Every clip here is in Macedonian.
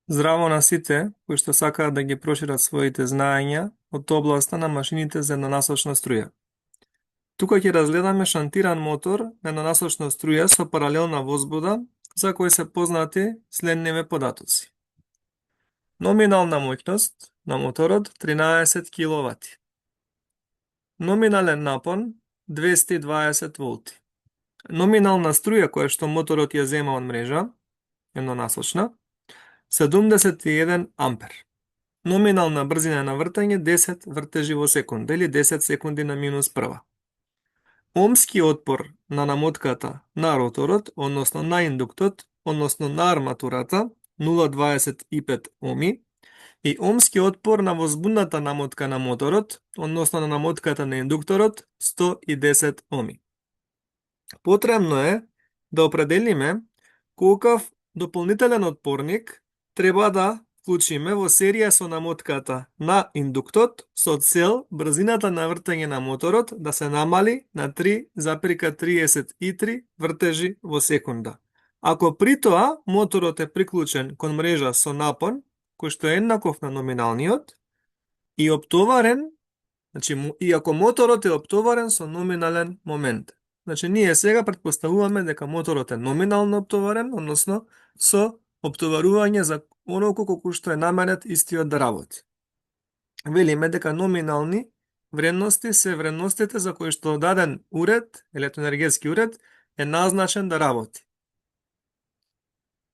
Здраво на сите кои што сакаат да ги прошират своите знаења од областа на машините за еднонасочна струја. Тука ќе разгледаме шантиран мотор на еднонасочна струја со паралелна возбуда, за кој се познати следниве податоци. Номинална моќност на моторот 13 киловати. Номинален напон 220 волти. Номинална струја која што моторот ја зема од мрежа, еднонасочна, 71 ампер. Номинална брзина на вртење 10 вртежи во секунда или 10 секунди на минус прва. Омски отпор на намотката на роторот, односно на индуктот, односно на арматурата 0,25 оми и омски отпор на возбудната намотка на моторот, односно на намотката на индукторот 110 оми. Потребно е да определиме колкав дополнителен отпорник треба да вклучиме во серија со намотката на индуктот со цел брзината на вртење на моторот да се намали на 3,33 вртежи во секунда. Ако при тоа моторот е приклучен кон мрежа со напон, кој што е еднаков на номиналниот, и оптоварен, и ако моторот е оптоварен со номинален момент. Ние сега претпоставуваме дека моторот е номинално оптоварен, односно со оптоварување за онолку колку што е наменет истиот да работи. Велиме дека номинални вредности се вредностите за кои што даден уред, електроенергетски уред, е назначен да работи.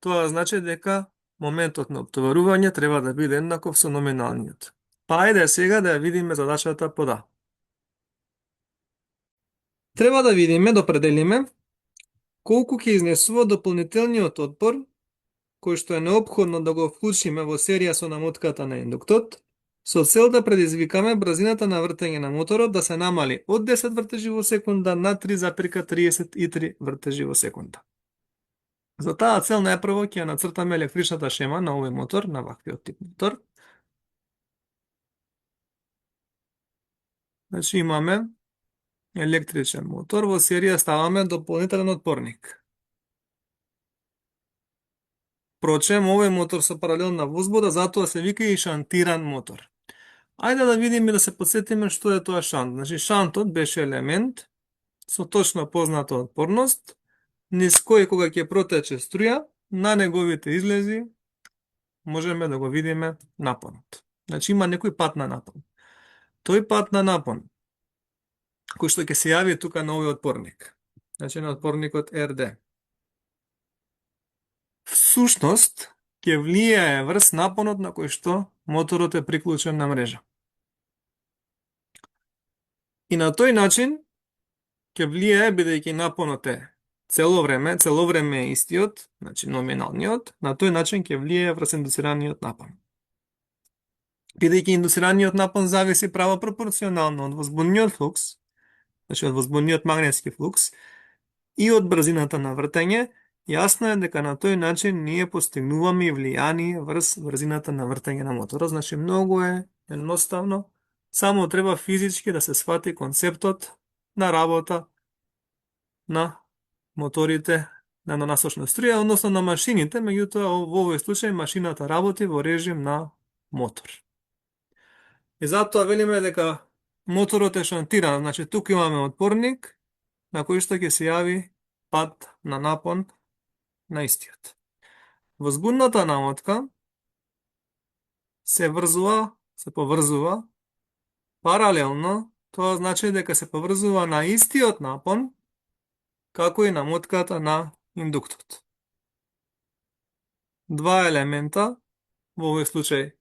Тоа значи дека моментот на оптоварување треба да биде еднаков со номиналниот. Ајде сега да ја видиме задачата под А. Треба да видиме, да определиме колку ќе изнесува дополнителниот отпор кој што е неопходно да го вклучиме во серија со намотката на индуктот, со цел да предизвикаме брзината на вртење на моторот да се намали од 10 вртежи во секунда на 3,33 вртежи во секунда. За таа цел најпрво ќе ја нацртаме електричната шема на овој мотор, на ваквиот тип мотор. Имаме електричен мотор, во серија ставаме дополнителен отпорник. Впрочем, овој мотор со паралелна возбуда, затоа се вика и шантиран мотор. Ајде да видиме, да се подсетиме што е тоа шант. Шантот беше елемент со точно позната отпорност, низ кој кога ќе протече струја, на неговите излези можеме да го видиме напонот. Има некој пат на напон. Тој пат на напон, кој што ќе се јави тука на овој отпорник, на отпорникот РД, всушност ќе влијае врз напонот на кој што моторот е приклучен на мрежа. И на тој начин ќе влијае, бидејќи напонот е цело време е истиот, номиналниот, на тој начин ќе влијае врз индуцираниот напон. Бидејќи индуцираниот напон зависи право пропорционално од возбудниот флукс, од возбудниот магнетски флукс и од брзината на вртење, јасно е дека на тој начин ние постигнуваме влијание врз брзината на вртење на моторот. Многу е едноставно, само треба физички да се свати концептот на работа на моторите на еднонасочна струја, односно на машините, меѓутоа во овој случај машината работи во режим на мотор. И затоа велиме дека моторот е шантиран, тука имаме отпорник на кој што ќе се јави пат на напон на истиот. Возбудната намотка се поврзува паралелно, тоа значи дека се поврзува на истиот напон како и намотката на индуктот. Два елемента, во овој случај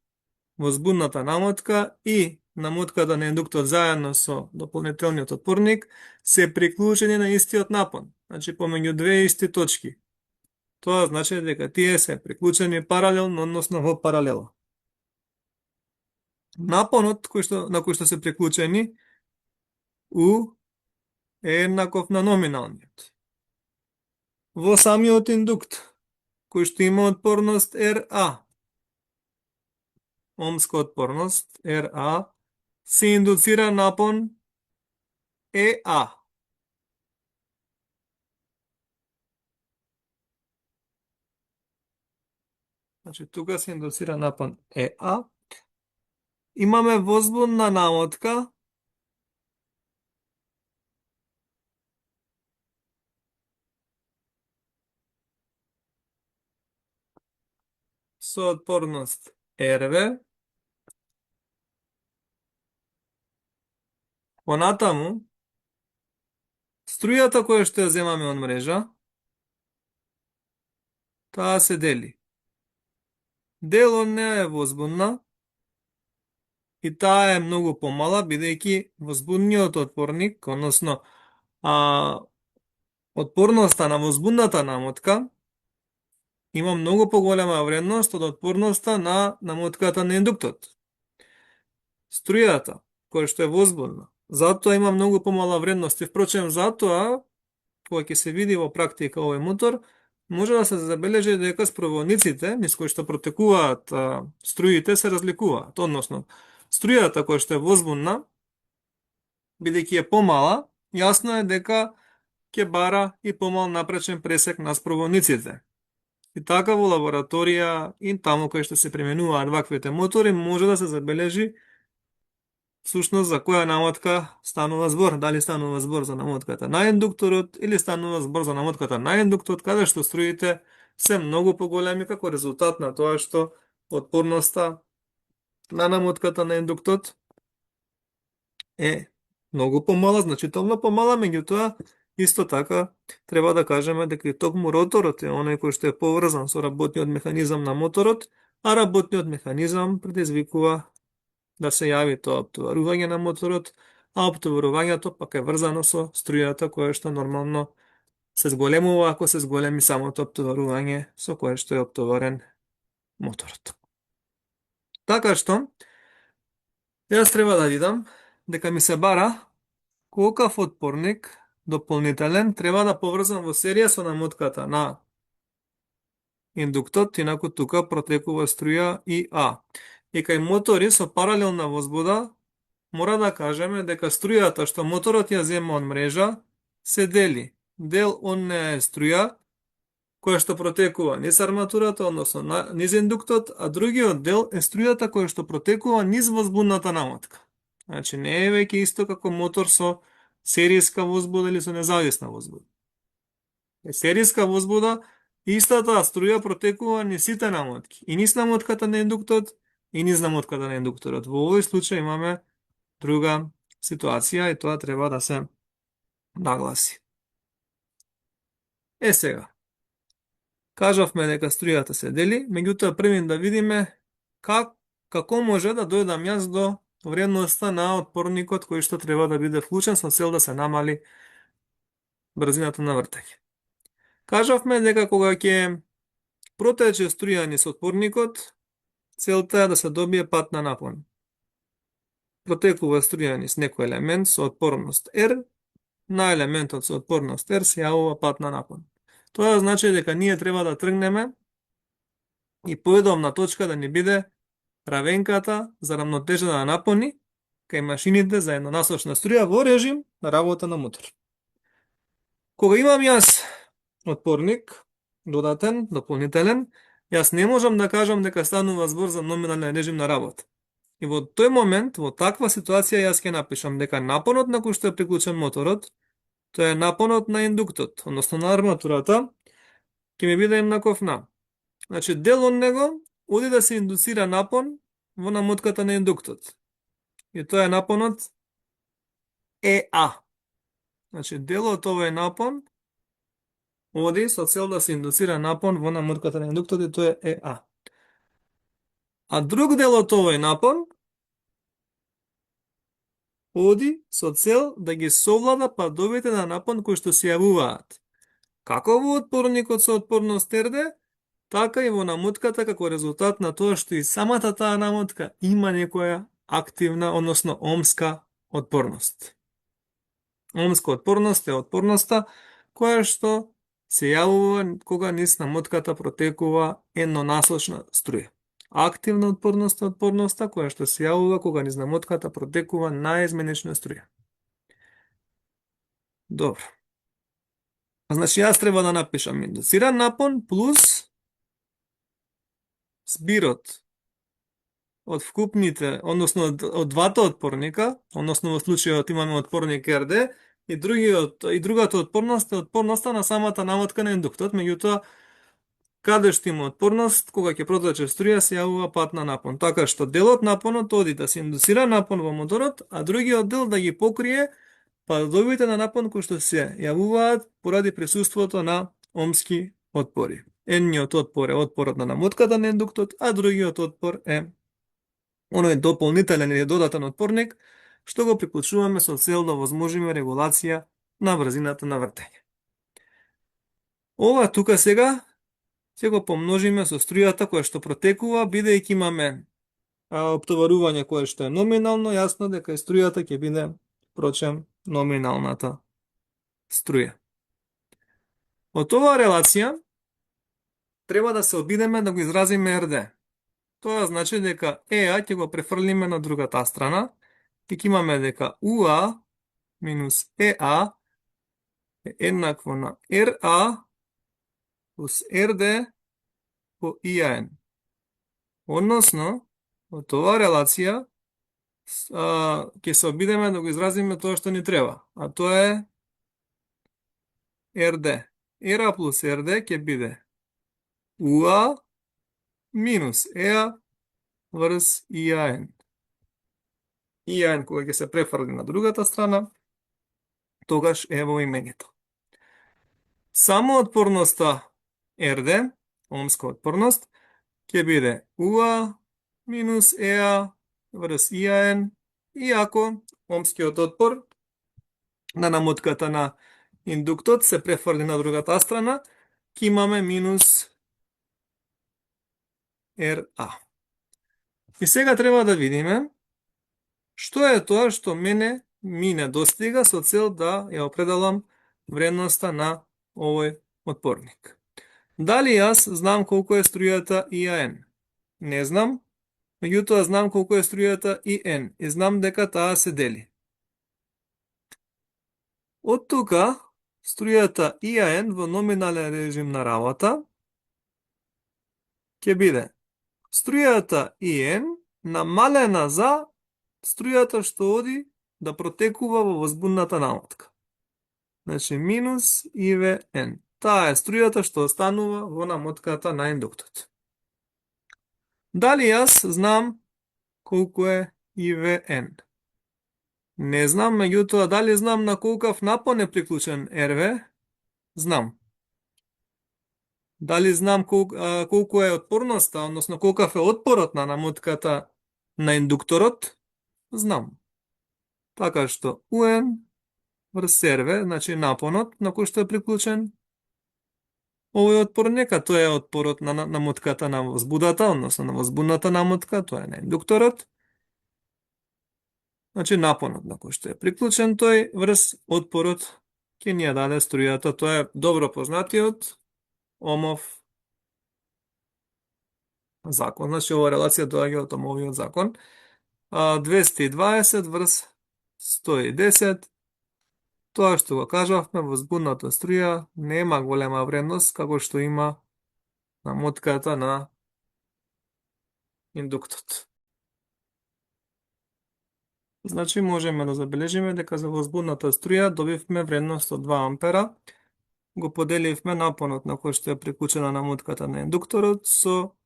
возбудната намотка и намотката на индуктот заедно со дополнителниот отпорник, се приклучени на истиот напон, помеѓу две исти точки. Тоа значи дека тие се приклучени паралелно, односно во паралела. Напонот на кој што се приклучени U е еднаков на номиналниот. Во самиот индукт, кој што има отпорност RA, омска отпорност RA, се индуцира напон EA. Значи, тука се индуцира напон ЕА. Имаме возбудна намотка со отпорност РВ. Понатаму, струјата која што ја земаме од мрежа, таа се дели. Дел од неа е возбудна и таа е многу помала, бидејќи возбудниот отпорник, односно отпорноста на возбудната намотка има многу поголема вредност од отпорноста на намотката на индуктот. Струјата, која што е возбудна, затоа има многу помала вредност и впрочем затоа, кога ќе се види во практика овој мотор, може да се забележи дека спроводниците низ кои што протекуваат струите се разликуваат, односно струјата која што е возбудна, бидејќи е помала, јасно е дека ќе бара и помал напречен пресек на спроводниците. И така во лабораторија и таму кај што се применуваат ваквите мотори може да се забележи всушност за која намотка станува збор, дали станува збор за намотката на индукторот или станува збор за намотката на индуктот, каде што струите се многу поголеми како резултат на тоа што отпорноста на намотката на индуктот е многу помала, значително помала, меѓутоа исто така треба да кажеме дека и токму роторот е оној кој што е поврзан со работниот механизам на моторот, а работниот механизам предизвикува да се јави тоа оптоварување на моторот, а оптоварувањето пак е врзано со струјата која што нормално се зголемува ако се зголеми самото оптоварување со кое што е оптоварен моторот. Така што, јас треба да видам дека ми се бара колкав отпорник дополнителен треба да поврзам во серија со намотката на индуктот, инаку тука протекува струја и А. И кај мотори со паралелна возбуда, мора да кажеме дека струјата што моторот ја зема од мрежа се дели. Дел од неа е струја која што протекува низ арматурата, односно низ индуктот, а другиот дел е струјата која што протекува низ возбудната намотка. Значи не е веќе исто како мотор со серијска возбуда или со независна возбуда. Серијска возбуда, истата струја протекува низ сите намотки, и низ намотката на индуктот, и низ намотката на индукторот. Во овој случај имаме друга ситуација и тоа треба да се нагласи. Сега, кажавме дека струјата се дели, меѓутоа првим да видиме како може да дојдам јас до вредноста на отпорникот кој што треба да биде вклучен со цел да се намали брзината на вртење. Кажавме дека кога ќе протече струја низ отпорникот, целта е да се добие пат на напон. Протекува струја низ некој елемент со отпорност R, на елементот со отпорност R се јавува пат на напон. Тоа значи дека ние треба да тргнеме и поедовна точка да ни биде равенката за рамнотежа на напони кај машините за еднонасочна струја во режим на работа на мотор. Кога имам јас отпорник, додатен, дополнителен, јас не можам да кажам дека станува збор за номинален режим на работа. И во тој момент, во таква ситуација, јас ќе напишам дека напонот на кој што е приклучен моторот, тоа е напонот на индуктот, односно на арматурата, ќе ми биде еднаков на. Значи, дел од него оди да се индуцира напон во намотката на индуктот. И тоа е напонот ЕА. Значи, дел од овој напон оди со цел да се индуцира напон во намотката на индуктот и тоа е ЕА. А друг дел од овој напон оди со цел да ги совлада падовите на напон кои што се јавуваат. Како во отпорникот со отпорност РД, така и во намотката како резултат на тоа што и самата таа намотка има некоја активна, односно омска отпорност. Омска отпорност е отпорноста која што се јавува кога низ намотката протекува еднонасочна струја. Активна отпорност е отпорноста која што се јавува кога низ намотката протекува наизменична струја. Добро. Значи јас треба да напишам индуциран напон плюс збирот од вкупните, односно од двата отпорника, односно во случајот имаме отпорник РД и другата отпорност е отпорноста на самата намотка на индуктот, меѓутоа каде што има отпорност, кога ќе протече струја се јавува пат на напон, така што делот напонот оди да се индуцира напон во моторот, а другиот дел да ги покрие падовите на напон кои што се јавуваат поради присуството на омски отпори. Едниот отпор е отпорот на намотката на индуктот, а другиот отпор е оној дополнителен или додатен отпорник што го приклучуваме со цел да возможиме регулација на брзината на вртење. Ова тука сега ќе го помножиме со струјата која што протекува, бидејќи имаме оптоварување кое што е номинално, јасно дека струјата ќе биде, впрочем, номиналната струја. Од оваа релација треба да се обидеме да го изразиме РД. Тоа значи дека ЕА ќе го префрлиме на другата страна и ќе имаме дека УА минус ЕА е еднакво на РА плюс РД по ИАН. Односно, од оваа релација ќе се обидеме да го изразиме тоа што ни треба, а тоа е РД. РА плюс РД ќе биде УА минус ЕА врз ИАН. ИАН кога ќе се префрли на другата страна, тогаш е во имењето. Само отпорноста РД, омска отпорност, ќе биде УА минус ЕА врз ИАН, иако омскиот отпор на намотката на индуктот се префрли на другата страна, ќе имаме минус РА. И сега треба да видиме што е тоа што мене ми недостига со цел да ја определам вредноста на овој отпорник. Дали јас знам колку е струјата ИАН? Не знам, меѓутоа знам колку е струјата ИН и знам дека таа се дели. Од тука, струјата ИАН во номинален режим на работа ќе биде струјата ИН намалена за струјата што оди да протекува во возбудната намотка. Значи, минус ИВН. Таа е струјата што останува во намотката на индуктот. Дали јас знам колку е ИВН? Не знам, меѓутоа дали знам на колкав напон е приклучен РВ? Знам. Дали знам колку е отпорноста, односно колкав е отпорот на намотката на индукторот? Знам. Така што УН врз РВ, значи напонот на кој што е приклучен овој отпорник, а тоа е отпорот на намотката на возбудата, односно на возбудната намотка, тоа е на индукторот. Значи напонот на кој што е приклучен тој врз отпорот ќе ни ја даде струјата. Тоа е добро познатиот Омов закон. Значи ова релација доаѓа од Омовиот закон. 220 врз 110. Тоа што го кажавме, возбудната струја нема голема вредност како што има намотката на индуктот. Значи можеме да забележиме дека за возбудната струја добивме вредност од 2 ампера, го поделивме напонот на кој што е приклучена намотката на индукторот со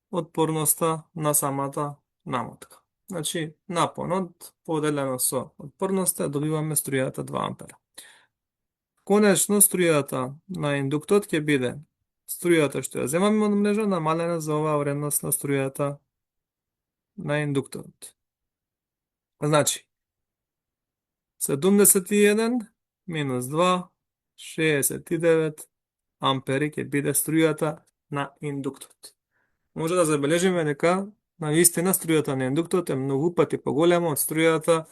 отпорноста на самата намотка. Значи, напонот поделено со отпорноста добиваме струјата 2 ампера. Конечно, струјата на индуктот ќе биде струјата што ја земаме од мрежа намалена за оваа вредност на струјата на индукторот. Значи, 71 минус 2, 69 ампери ќе биде струјата на индуктот. Може да забележиме дека наистина струјата на индуктот е многу пати поголема од струјата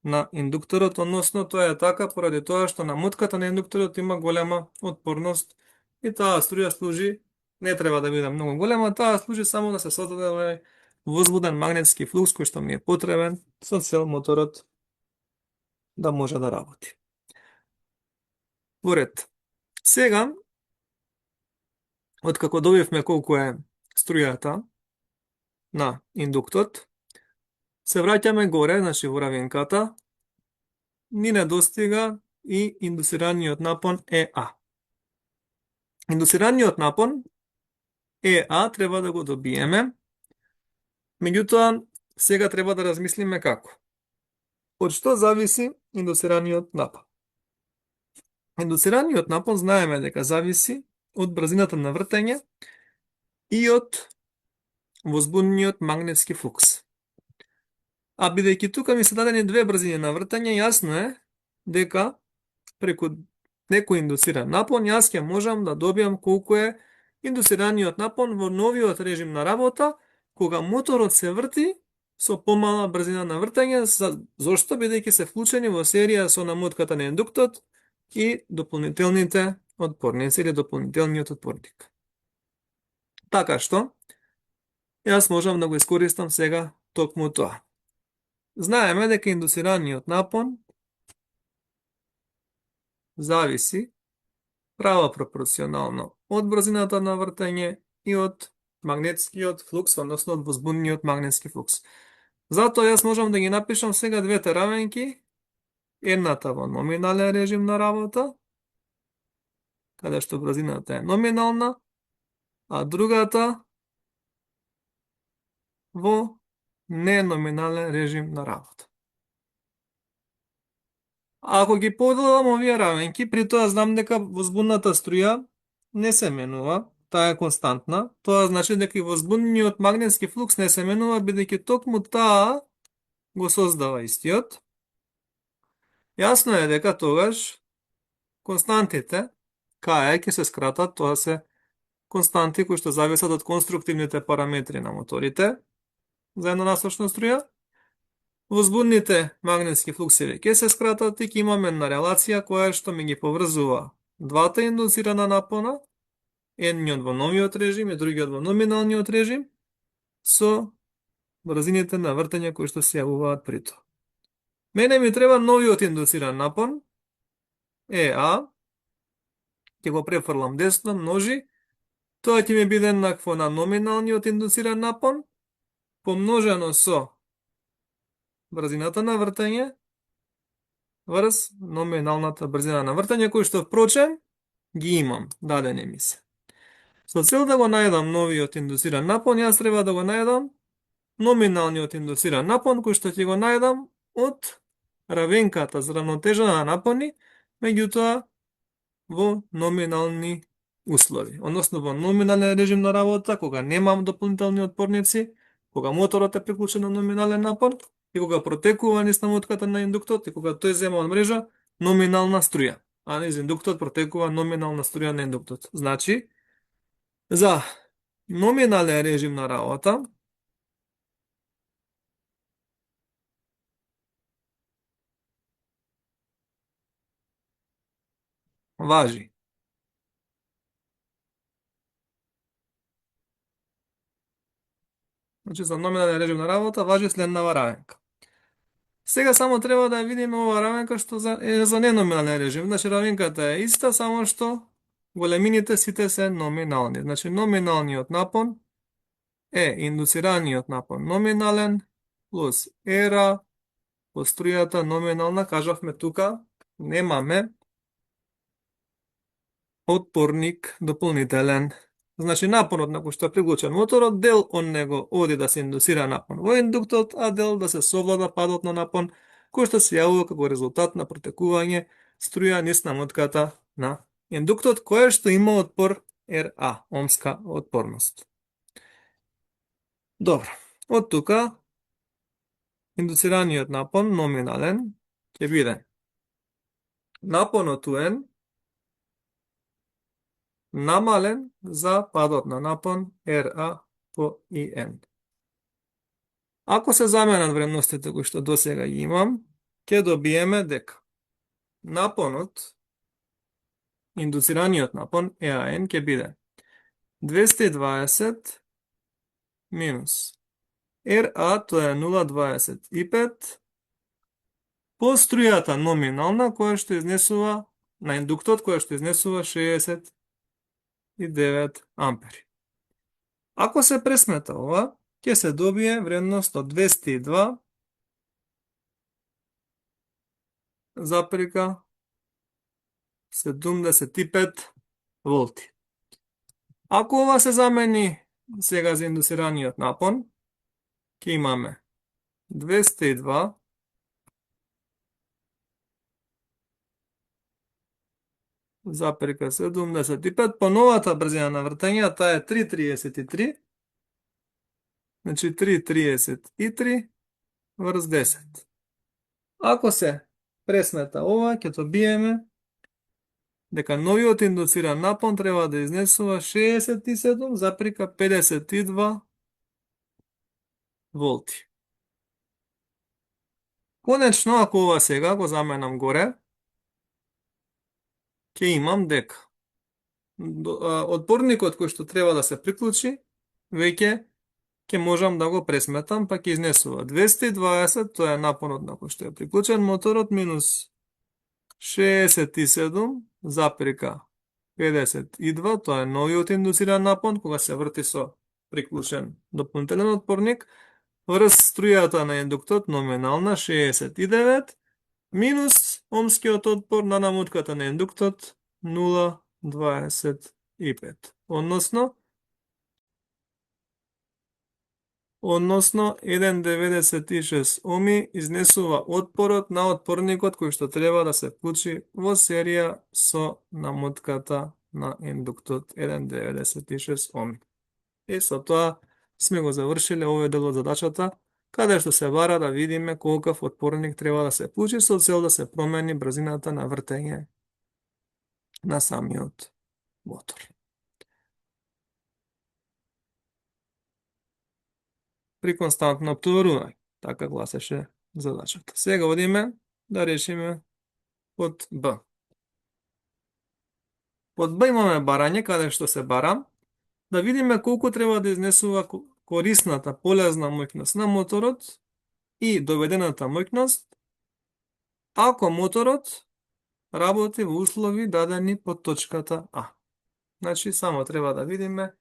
на индукторот, односно тоа е така поради тоа што намотката на индукторот има голема отпорност и таа струја служи, не треба да биде многу голема, таа служи само да се создаде возбуден магнетски флукс кој што ми е потребен со цел моторот да може да работи. Во ред. Сега, откако добивме колку е струјата на индуктот, се враќаме горе, значи во равенката, ни недостига и индуцираниот напон ЕА. Индуцираниот напон ЕА треба да го добиеме, меѓутоа сега треба да размислиме како. Од што зависи индуцираниот напон? Индуцираниот напон знаеме дека зависи од брзината на вртење и од возбудниот магнетски флукс. А бидејќи тука ми се дадени две брзини на вртење, јасно е дека преку некој индуциран напон јас ќе можам да добиам колку е индуцираниот напон во новиот режим на работа, кога моторот се врти со помала брзина на вртење, зошто? Бидејќи се вклучени во серија со намотката на индуктот и дополнителните отпорници или дополнителниот отпорник. Така што, јас можам да го искористам сега токму тоа. Знаеме дека индуцираниот напон зависи право пропорционално од брзината на вртење и од магнетскиот флукс, односно од возбудниот магнетски флукс. Затоа јас можам да ги напишам сега двете равенки, едната во номинален режим на работа, каде што брзината е номинална, а другата во неноминален режим на работа. Ако ги поделам овие равенки, при тоа знам дека возбудната струја не се менува, таа е константна, тоа значи дека и возбудниот магнетски флукс не се менува, бидејќи токму таа го создава истиот. Јасно е дека тогаш константите кај ќе се скратат, тоа се константи кои што зависат од конструктивните параметри на моторите за еднонасочна струја. Возбудните магнетски флуксиви ќе се скратат и ќе имаме една релација која што ми ги поврзува двата индуцирана напона, едниот во новиот режим и другиот во номиналниот режим, со брзините на вртење кои што се јавуваат при тоа. Мене ми треба новиот индуциран напон, ЕА, ќе го префрлам десно, множи, тоа ќе ми биде еднакво на номиналниот индуциран напон, помножено со брзината на вртење врз номиналната брзина на вртење, кој што впрочем ги имам, дадени ми се. Со цел да го најдам новиот индуциран напон, јас треба да го најдам номиналниот индуциран напон, кој што ќе го најдам од равенката за равнотежа на напони, меѓутоа во номинални услови, односно во номинален режим на работа, кога немам дополнителни отпорници, кога моторот е приклучен на номинален напон и кога протекува низ намотката на индуктот и кога тој зема од мрежа номинална струја, а низ индуктот протекува номинална струја на индуктот. Значи, за номинален режим на работа, важи за номинален режим на работа важи следнава равенка. Сега само треба да видиме ова равенка што е за неноминален режим. Значи равенката е иста, само што големините сите се номинални. Значи номиналниот напон е индуцираниот напон номинален плюс ера по струјата номинална, кажавме тука, немаме отпорник дополнителен. Значи напонот на кој што е приклучен моторот, дел од него оди да се индуцира напон во индуктот, а дел да се совлада падот на напон кој што се јавува како резултат на протекување струја низ намотката на индуктот, кој што има отпор РА, омска отпорност. Добро, од тука индуцираниот напон номинален ќе биде напонот UN намален за падот на напон РА по ИН. Ако се заменат вредностите кои што досега ги имам, ќе добиеме дека напонот, индуцираниот напон ЕАН ќе биде 220 минус РА, тоа е 0,25 по струјата номинална која што изнесува на индуктот, која што изнесува 69 ампери. Ако се пресмета ова, ќе се добие вредност од 202 заприка 75 волти. Ако ова се замени сега за индуцираниот напон, ќе имаме 202 заприка 75 по новата брзина на вртење, таа е 3,33, значи 3,33 врз 10. Ако се пресмета ова, ќе добиеме дека новиот индуциран напон треба да изнесува 67,52 волти. Конечно, ако ова сега го заменам горе, ќе имам дека отпорникот кој што треба да се приклучи, веќе ќе можам да го пресметам, па ќе изнесува 220, тоа е напонот на кој што е приклучен моторот, минус 67,52, тоа е новиот индуциран напон, кога се врти со приклучен дополнителен отпорник, врз струјата на индуктот номинална 69, минус омскиот отпор на намутката на индуктот 0,25. Односно 1,96 оми изнесува отпорот на отпорникот кој што треба да се вклучи во серија со намутката на индуктот 1,96 оми. И со тоа сме го завршиле овој дел од задачата, каде што се бара да видиме колкав отпорник треба да се вклучи со цел да се промени брзината на вртење на самиот мотор. При константно оптоварување, така гласеше задачата. Сега одиме да решиме под Б. Под Б имаме барање, каде што се бара да видиме колку треба да изнесува корисната полезна моќност на моторот и доведената моќност ако моторот работи во услови дадени под точката А. Значи, само треба да видиме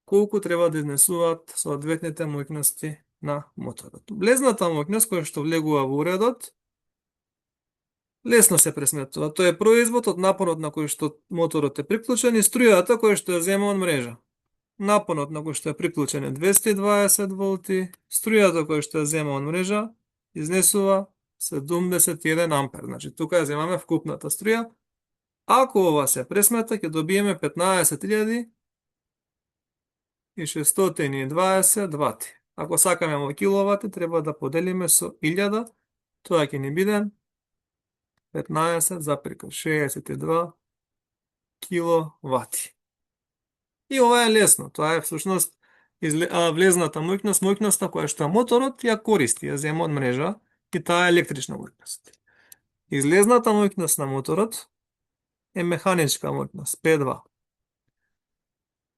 колку треба да изнесуваат соодветните моќности на моторот. Влезната моќност која што влегува во уредот лесно се пресметува. Тоа е производ од напонот на кој што моторот е приклучен и струјата која што ја зема од мрежа. Напонот на кој што е приклучен е 220 волти, струјата која што ја зема од мрежа изнесува 71 ампер. Значи, тука ја земаме вкупната струја. Ако ова се пресмета, ќе добиеме 15.620 вати. Ако сакаме во киловати, треба да поделиме со 1000, тоа ќе ни биде 15,62 киловати. И ова е лесно, тоа е всушност влезната моќност, моќноста која што моторот ја користи, ја зема од мрежа, и таа е електрична моќност. Излезната моќност на моторот е механичка моќност, P2.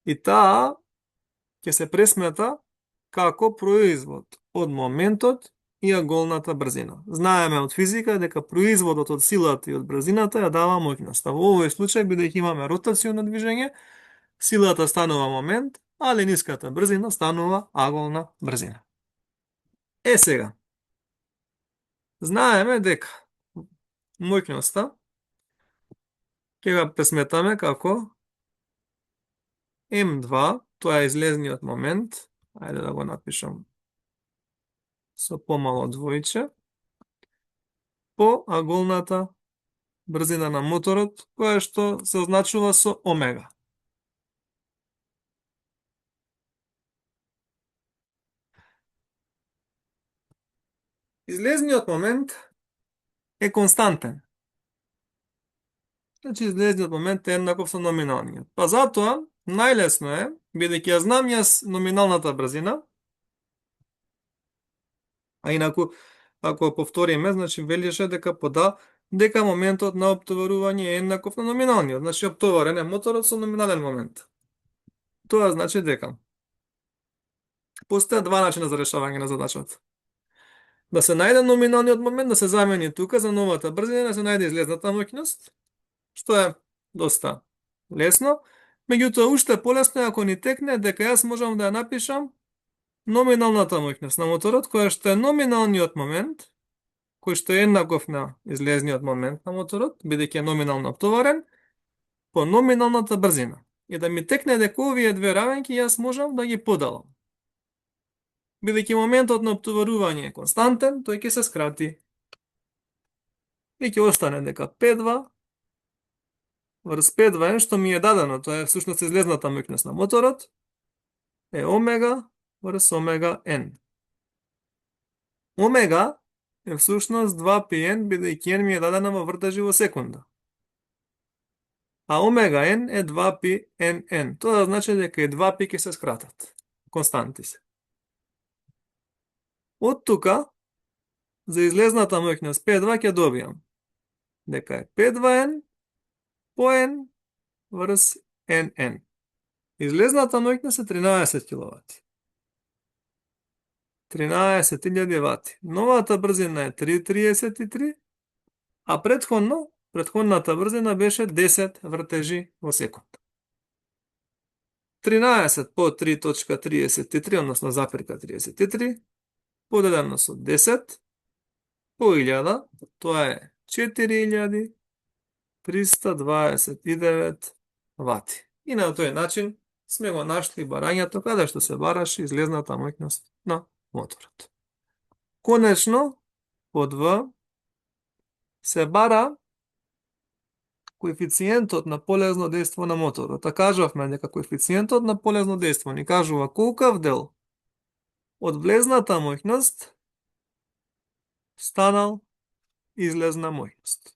И таа ќе се пресмета како производ од моментот и аголната брзина. Знаеме од физика дека производот од силата и од брзината ја дава моќноста. Во овој случај, бидејќи имаме ротационо движење, силата станува момент, а ниската брзина станува аголна брзина. Сега, знаеме дека моќноста ќе го пресметаме како M2, тоа е излезниот момент, ајде да го напишам со помало двојче, по аголната брзина на моторот, која што се означува со омега. Излезниот момент е константен. Значи, излезниот момент е еднаков со номиналниот. Па затоа, најлесно е, бидејќи ја знам јас номиналната брзина, а инаку, ако повториме, значи велише дека дека моментот на оптоварување е еднаков на номиналниот. Значи, оптоварен е моторот со номинален момент. Тоа значи дека постојат два начина за решавање на задачата. Да се најде номиналниот момент, да се замени тука за новата брзина, да се најде излезната моќност, што е доста лесно, Меѓутоа, уште полесно е ако ни текне дека јас можам да ја напишам номиналната моќност на моторот, која што е номиналниот момент, кој што е еднаков на излезниот момент на моторот, бидејќи е номинално оптоварен, по номиналната брзина. И да ми текне дека овие две равенки јас можам да ги поделам. Бидејќи моментот на оптоварување е константен, тој ќе се скрати. И ќе остане дека P2 врз P2N, што ми е дадено, тоа е всушност излезната моќност на моторот, е омега врз омега N. Омега е всушност 2πn, бидејќи n ми е дадена во вртежи во секунда. А омега n е 2πnn. Тоа значи дека и 2π ќе се скратат. Константи се. Од тука, за излезната моќност P2 ќе добијам дека е P2n по n врз nn. Излезната моќност е 13 киловати. 13.000 вати. Новата брзина е 3.33, а предходната брзина беше 10 вртежи во секунда. 13 по 3.33, односно запирка 33, поделено со 10 по 1000, тоа е 4.329 вати. И на тој начин сме го нашли барањето каде што се бараше излезната моќност на моторот. Конечно, под В се бара коефициентот на полезно дејство на моторот. А кажавме дека коефициентот на полезно дејство ни кажува колкав дел од влезната моќност станал излезна моќност.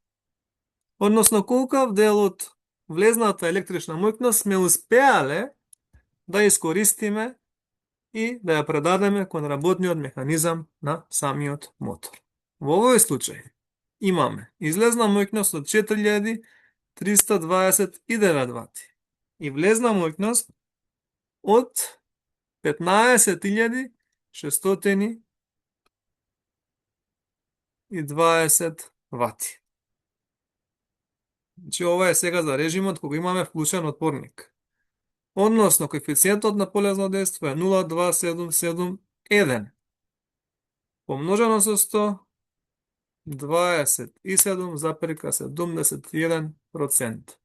Односно, колкав дел од влезната електрична моќност сме успеале да искористиме и да ја предадеме кон работниот механизам на самиот мотор. Во овој случај имаме излезна моќност од 4329 вати и влезна моќност од 15.620 вати. Значи, ова е сега за режимот кога имаме вклучен отпорник. Односно, коефициентот на полезно дејство е 0,2771. Помножено со 100, 27,71%.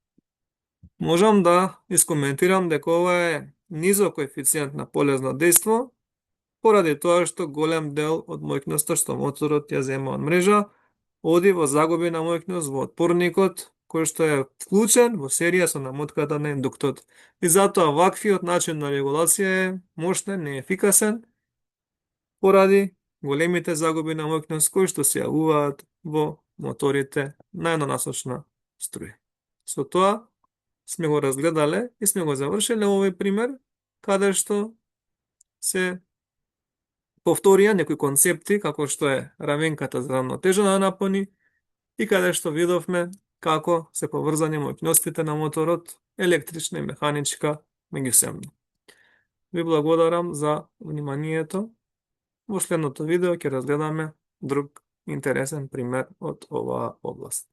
Можам да искоментирам дека ова е низок коефициент на полезно дејство, поради тоа што голем дел од моќноста што моторот ја зема од мрежа, оди во загуби на моќност во отпорникот, кој што е вклучен во серија со намотката на индуктот. И затоа ваквиот начин на регулација е мощен, неефикасен, поради големите загуби на моќност кои што се јавуваат во моторите на еднонасочна струја. Со тоа сме го разгледале и сме го завршиле овој пример, каде што се повторија некои концепти, како што е равенката за рамнотежа на напони, и каде што видовме како се поврзани моќностите на моторот, електрична и механичка, меѓусебно. Ви благодарам за вниманието. Во следното видео ќе разгледаме друг интересен пример од оваа област.